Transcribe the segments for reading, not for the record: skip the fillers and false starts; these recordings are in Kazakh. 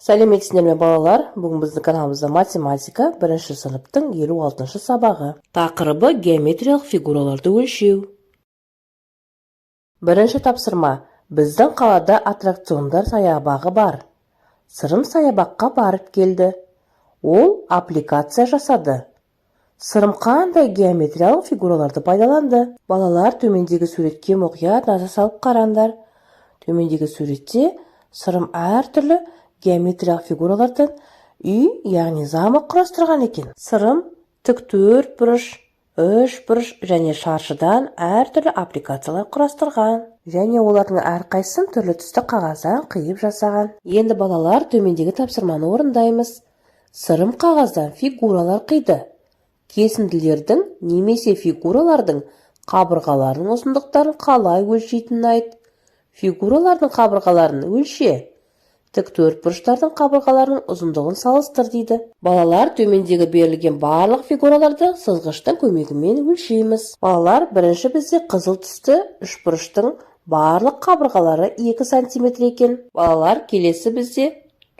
Сәлеметсіздер ме, балалар! Бүгін біздің каналымызда математика, бірінші сыныптың 56-сабағы. Тақырыбы: геометриялық фигураларды өлшеу. Бірінші тапсырма. Біздің қалада аттракциондар саябағы бар. Сырым саябаққа барып келді. Ол аппликация жасады. Сырым қандай геометриялық фигураларды пайдаланды? Балалар, төмендегі суретке мұқият назар салып қараңдар. Төмендегі суретте Сырым әртүрлі геометриялық фигуралардан үй, яғни замок құрастырған екен. Сырым тік төрт бұрыш, үш бұрыш және шаршыдан әртүрлі аппликациялар құрастырған және олардың әрқайсысын түрлі түсті қағаздан қиып жасаған. Енді, балалар, төмендегі тапсырманы орындаймыз. Сырым қағаздан фигуралар қиды. Кесінділердің немесе фигуралардың қабырғаларының ұзындықтарын қалай өлшейтінін айт. Фигуралардың қабырғаларын өлше. Тік төртбұрыштардың қабырғаларының ұзындығын салыстыр, дейді. Балалар, төмендегі берілген барлық фигураларды сызғыштың көмегімен өлшейміз. Балалар, бірінші бізде қызыл түсті үшбұрыштың барлық қабырғалары 2 сантиметр екен. Балалар, келесі бізде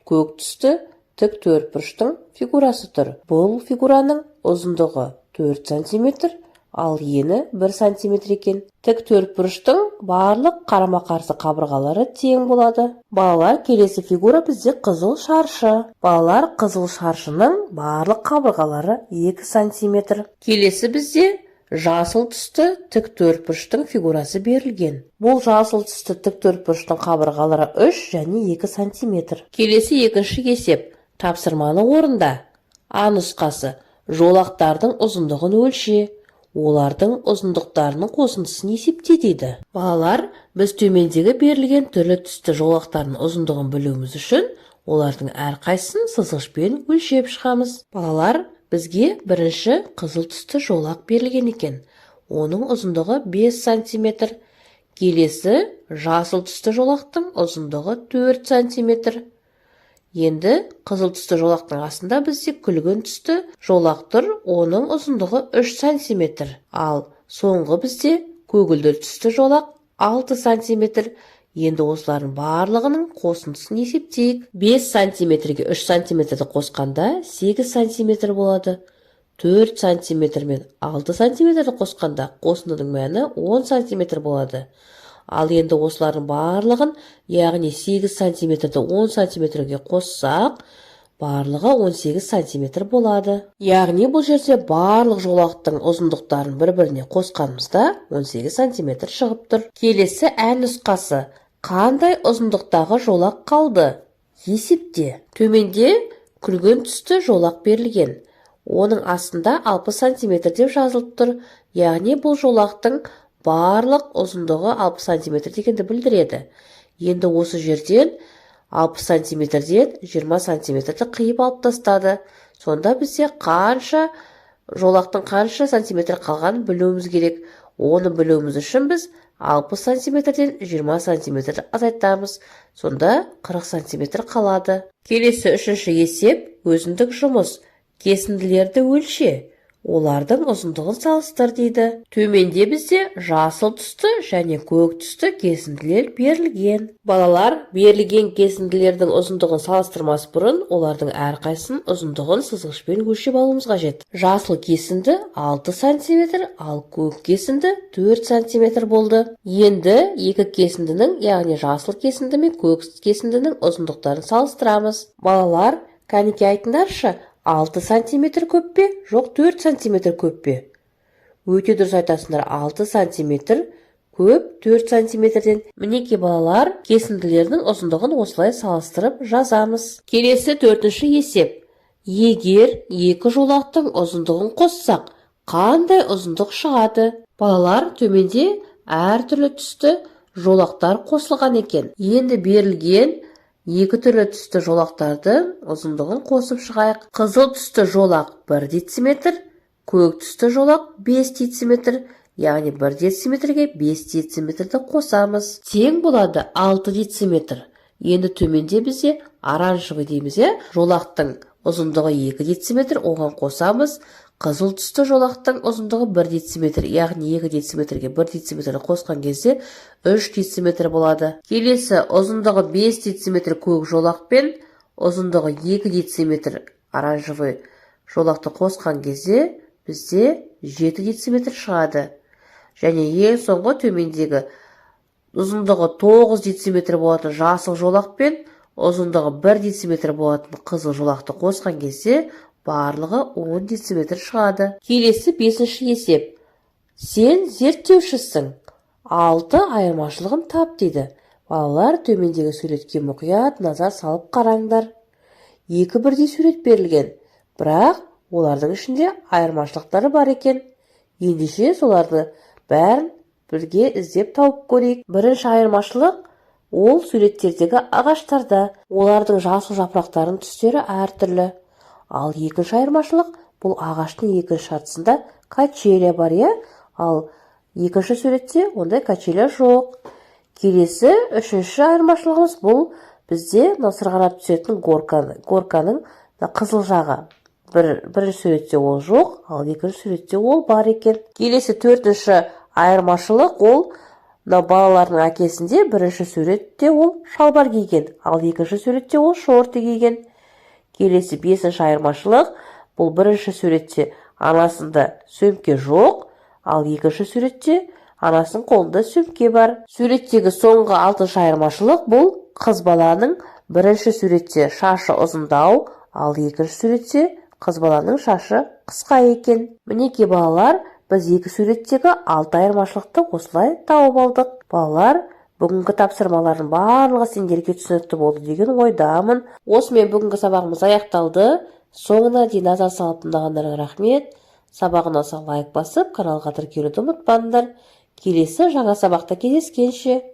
көк түсті тік төртбұрыштың фигурасы тұр. Бұл фигураның ұзындығы 4 сантиметр, ал ені 1 сантиметр екен. Тік төртбұрыштың барлық қарама-қарсы қабырғалары тең болады. Балалар, келесі фигура бізде қызыл шаршы. Балалар, қызыл шаршының барлық қабырғалары 2 сантиметр. Келесі бізде жасыл түсті тік төртбұрыштың фигурасы берілген. Бұл жасыл түсті тік төртбұрыштың қабырғалары 3 және 2 сантиметр. Келесі екінші есеп. Тапсырманы орында. А нұсқасы: жолақтардың ұзындығын өлше, олардың ұзындықтарының қосындысын есепте, дейді. Балалар, біз төмендегі берілген түрлі түсті жолақтардың ұзындығын білуіміз үшін олардың әрқайсысын сызғышпен өлшеп шығамыз. Балалар, бізге бірінші қызыл түсті жолақ берілген екен. Оның ұзындығы 5 сантиметр. Келесі жасыл түсті жолақтың ұзындығы 4 сантиметр. Енді қызыл түсті жолақтың астында бізде күлгін түсті жолақ тұр. Оның ұзындығы 3 сантиметр. Ал соңғы бізде көгілдір түсті жолақ 6 сантиметр. Енді осылардың барлығының қосындысын есептейік. 5 сантиметрге 3 сантиметрді қосқанда, 8 сантиметр болады. 4 сантиметр мен 6 сантиметрді қосқанда, қосындының мәні 10 сантиметр болады. Ал енді осылардың барлығын, яғни 8 сантиметрді 10 сантиметрге қоссақ, барлығы 18 сантиметр болады. Яғни бұл жерде барлық жолақтың ұзындықтарын бір-біріне қосқанымызда, 18 сантиметр шығып тұр. Келесі ә нұсқасы: қандай ұзындықтағы жолақ қалды, есепте. Төменде күлгін түсті жолақ берілген. Оның астында 60 сантиметр деп жазылып тұр. Яғни бұл жолақтың барлық ұзындығы 60 сантиметр дегенді білдіреді. Енді осы жерден, 60 сантиметрден 20 сантиметрді қиып алып тастады. Сонда бізде қанша жолақтың қанша сантиметр қалғанын білуіміз керек. Оны білуіміз үшін біз 60 сантиметрден 20 сантиметрді азайтамыз. Сонда 40 сантиметр қалады. Келесі үшінші есеп, өзіндік жұмыс. Кесінділерді өлше, олардың ұзындығын салыстыр, дейді. Төменде бізде жасыл түсті және көк түсті кесінділер берілген. Балалар, берілген кесінділердің ұзындығын салыстырмас бұрын олардың әрқайсысының ұзындығын сызғышпен өлшеп алуымыз қажет. Жасыл кесінді 6 сантиметр, ал көк кесінді 4 сантиметр болды. Енді екі кесіндінің, яғни жасыл кесінді мен көк кесіндінің ұзындықтарын салыстырамыз. Балалар, кәнекей, айтыңдаршы, 6 сантиметр көп пе, жоқ, 4 сантиметр көп пе? Өте дұрыс айтасыңдар, 6 сантиметр көп 4 сантиметрден. Мінекей, балалар, кесінділердің ұзындығын осылай салыстырып жазамыз. Келесі төртінші есеп. Егер екі жолақтың ұзындығын қоссақ, қандай ұзындық шығады? Балалар, төменде әртүрлі түсті жолақтар қосылған екен. Енді берілген екі түрлі түсті жолақтардың ұзындығын қосып шығайық. Қызыл түсті жолақ 1 дециметр, көк түсті жолақ 5 дециметр, яғни 1 дециметрге 5 дециметрді қосамыз. Тең болады 6 дециметр. Енді төменде бізде оранжевый дейміз, иә? Жолақтың ұзындығы 2 дециметр, оған қосамыз қызыл түсті жолақтың ұзындығы 1 дециметр, яғни 2 дециметрге 1 дециметрді қосқан кезде, 3 дециметр болады. Келесі ұзындығы 5 дециметр көк жолақ пен Ұзындығы 2 дециметр оранжевый жолақты қосқан кезде бізде 7 дециметр шығады. Және ең соңғы төмендегі ұзындығы 9 дециметр болатын жасыл жолақ пен ұзындығы 1 дециметр болатын қызыл жолақты қосқан кезде барлығы 10 дециметр шығады. Келесі, бесінші есеп. Сен зерттеушісің. Алты айырмашылығын тап дейді. Балалар, төмендегі суретке мұқият назар салып қараңдар. Екі бірдей сурет берілген, бірақ олардың ішінде айырмашылықтары бар екен. Ендеше, соларды бәрін бірге іздеп тауып көрейік. Бірінші айырмашылық ол суреттердегі ағаштарда. Олардың жасыл жапырақтарының түстері әртүрлі. Ал екінші айырмашылық бұл ағаштың екінші жартысында качеля бар, иә? Ал екінші суретте ондай качеля жоқ. Келесі, үшінші айырмашылығымыз бұл бізде мынау сырғанап түсетін горканың қызыл жағы. Бірінші суретте ол жоқ, ал екінші суретте ол бар екен. Келесі, төртінші айырмашылық ол мынау балалардың әкесінде бірінші суретте ол шалбар киген, ал екінші суретте ол шорты киген. Келесі, бесінші айырмашылық бұл бірінші суретте анасында сөмке жоқ, ал екінші суретте анасының қолында сөмке бар. Суреттегі соңғы, алтыншы айырмашылық бұл қыз баланың бірінші суретте шашы ұзындау, ал екінші суретте қыз баланың шашы қысқа екен. Мінекей, балалар, біз екі суреттегі алты айырмашылықты осылай тауып алдық. Балалар, бүгінгі тапсырмалардың барлығы сендерге түсінікті болды деген ойдамын. Осымен бүгінгі сабағымыз аяқталды. Соңына дейін назар салып тыңдағандарыңа рахмет. Сабақ ұнаса, лайк басып, каналға тіркелуді ұмытпаңдар. Келесі жаңа сабақта кездескенше!